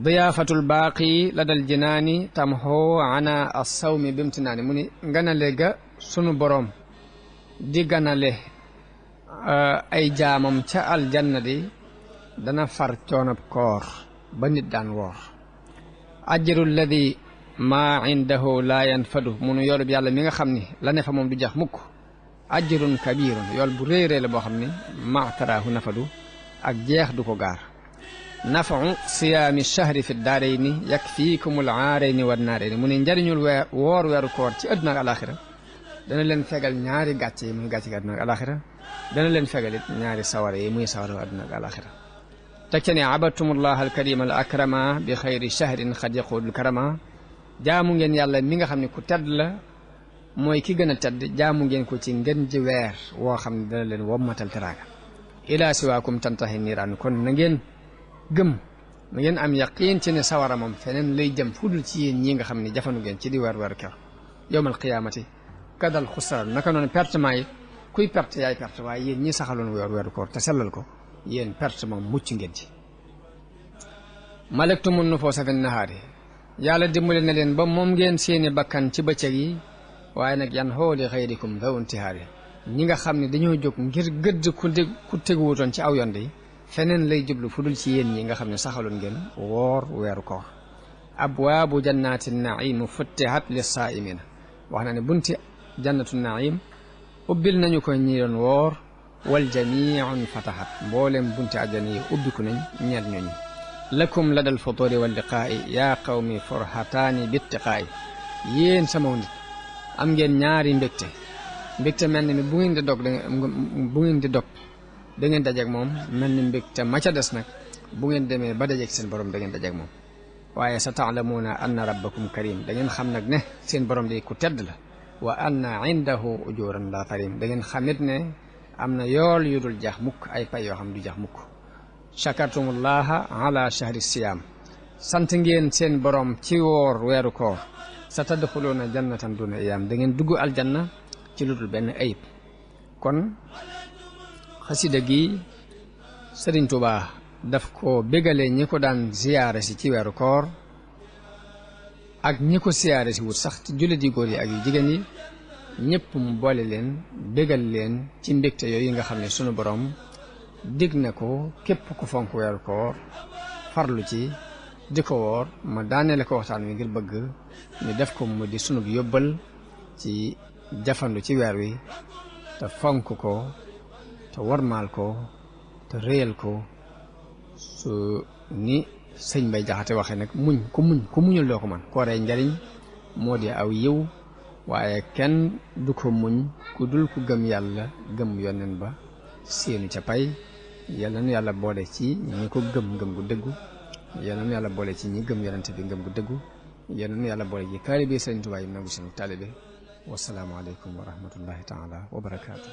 diyaafatul baaqi la dal jinaani tamxoo ana as-sawmi bimtinaani mu ni nganale ga sunu boroom di ganale ay jaamam ca aljanna di dana far coonab koor ba nit daan woor ajru alladi maa indahu laa yanfadu munu yoolub yàlla mi nga xam ni la ne fa moom du jax mukk ajrun kabirun yool bu réy réy la boo xam ni maataraahu nafadu ak jeex du ko gaar nafau siyaami shahri fi daarayni yakfiikumul aarayni wan naarayni mu ne njariñul woor weeru koor ci àdduna ak alaxira dana leen fegal ñaari gàcce yi muy gàcce gi àdduna ak alaxira dana leen fegal it ñaari sawara yi muy sawara àdduna ak alaxira teg ca ne abadtumullah alkarima al akrama bi xayri shahrin xad yaqudul karama jaamu ngeen yàlla mi nga xam ne ku tedd la mooy ki gën a tedd jaamu ngeen ko ci ngeen ji weer woo xam ne dana leen wommatal teraanga ilaa siwaakum tantahi niiraan kon na ngeen gëm na ngeen am yaqiin ci ne sawara moom feneen lay jëm fudul ci yéen ñi nga xam ne jafandu ngeen ci di weer kew yowmal qiyaamati kadal xusraan naka noonu pertement yi kuy perte yaay perte waaye yéen ñi saxaloon weeru koor te sellal ko yéen perte moom mucc ngeen ci malaktumun nufuusa fi nahaari yàlla dimbali na leen ba moom ngeen seeni bakkan ci bëccëg yi waaye nag yan xooli xayrikum daw intihaari ñi nga xam ne dañoo jóg ngir gëdd ku teguwutoon ci aw yoon yi feneen lay jublu fudul ci yéen ñi nga xam ne saxaloon ngeen woor weeru koor abwaabu jannati naim futtihat lissaaimina wax na ne bunti jannatu naim ubbil nañu ko ñi doon woor wal jamiun fatahat mboolem bunti àjjana yi ubbiku nañ ñeet ñooñu lakum ladal futuri wal liqaa'i yaa qawmi forhataani bittiqaa'i yéen sama nit am ngeen ñaari mbégte mel ni bu ngeen di dog da ngeen dajeeg moom mel ni mbégte ma ca des nag bu ngeen demee ba dajeeg seen borom da ngeen dajeeg moom waaye sa taalamuuna anna rabbakum karim da ngeen xam nag ne seen borom di ku tedd la wa anna indahu ujuran la tarim da ngeen xamit ne am na yool yu dul jax mukk ay pay yoo xam du jax mukk shakartumullaha ala shahri siyaam sant ngeen seen borom ci woor weeru koor sa tadxuluuna jannatan duna iyaam da ngeen dugg aljanna ci lu dul benn ayib kon xasida gi Sëriñ Tuubaa daf ko bégale ñi ko daan ziyaare si ci weeru koor ak ñi ko ziyaare si wut sax ci jullit yi góor yi ak yu jigéen yi ñëpp mu boole leen bégal leen ci mbégte yooyu nga xam ne sunu borom dig na ko képp ku fonk weeru koor farlu ci di ko woor ma daanele ko waxtaan wi ngir bëgg ñu def ko mu di sunub yóbbal ci jafandu ci weer wi te fonk ko te warmaal ko te réyal ko su ni sëñ Bay Jaxate waxee nag ku muñul doo ko man kooree njariñ moo di aw yiw waaye kenn du ko muñ ku dul ku gëm yàlla gëm yonen ba seenu ca pay yal na nu yàlla boole ci ñi ko gëm gu dëggu yal na nu yàlla boole ci ñi gëm yonente bi ngëm gu dëggu yal na nu yàlla boole ci taalibe Sëriñ Tuubaa yi nangu seen taalibe wasalaamu aleykum wa rahmatullahi taala wa barakaatu